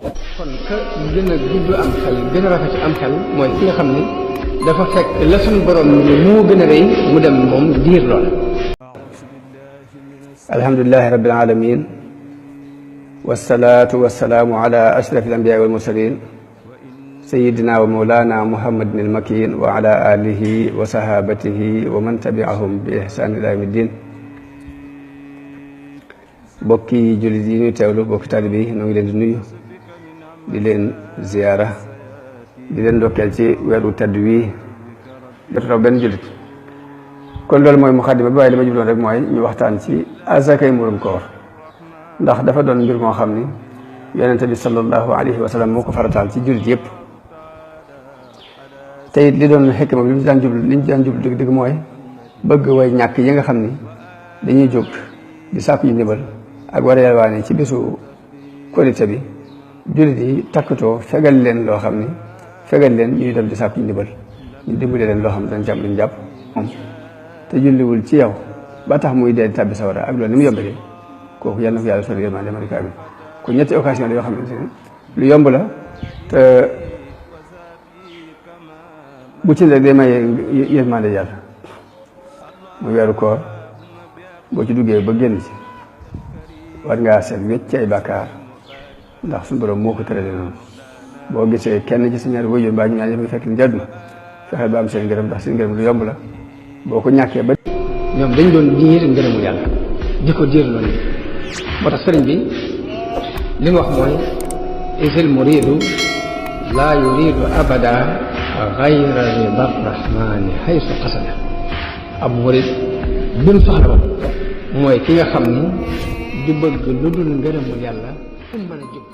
kon ka gën a gudd am xel gën a rafet am xel mooy ki nga xam ne dafa fekk la suñu borom ni moo gën a rëy mu dem moom diir lool. alhamdulilahi rabbil alamin wasalaatu wasalaamu ala ashraf al anbiya wal mursalin sayidina wa mawlana muhammadin al makin wa ala alihi wa sahabatihi wa man tabiahum bi ihsan ila yawmi ddin. bokki jullit yi ñuy teewlu bokki taalibe yi ñoo ngi leen di nuyu di leen ziyaara di leen ndokkeel ci weeru tedd wii jotutaw benn jullit. kon loolu mooy muxaddima bi, waaye li ma jubloon rek mooy ñu waxtaan ci azakay murum koor, ndax dafa doon mbir moo xam ni yonente bi sallallahu alayhi wa sallam moo ko farataal ci jullit yëpp. te it li doon xikma bi li ñu daan jublu dëgg-dëgg mooy bëgg way ñàkk yi nga xam ni dañuy jóg di sàkku yu ndimbal ak war a yalwaane ci bésu korite bi, jullit yi takkatoo fegal leen loo xam ni fegal leen ñuy dem di sàkku yu ndimbal, ñu dimbale leen loo xam ne dañ ci am luñ jàpp moom te julliwul ci yow ba tax muy dee tàbbi sawara ak loolu ni mu yombee kooku yal na ko yàlla sori yërmande malika bi. kon ñetti occasion la yoo xamante ne lu yomb la te bu ci ne day may yërmande yàlla. muy weeru koor boo ci duggee ba génn ci war ngaa seet wecc ay bàkkaar, ndax suñu borom moo ko tëralee noonu. boo gisee kenn ci sa ñaari waajur mbaa ñu ñaar ñëpp fekk ni jàdduna fexeel ba am seen ngërëm, ndax seen ngërëm lu yomb la. boo ko ñàkkee ba ñoom dañ doon diir ngërëmu yàlla di ko diir loolu. moo tax sëriñ bi li mu wax mooy isil muridu laa yuridu abada gayra rida rahmani haysu qasada. ab murid bi mu soxla woon mooy ki nga xam ni du bëgg lu dul ngërëmu yàlla fu mu mën a jóg.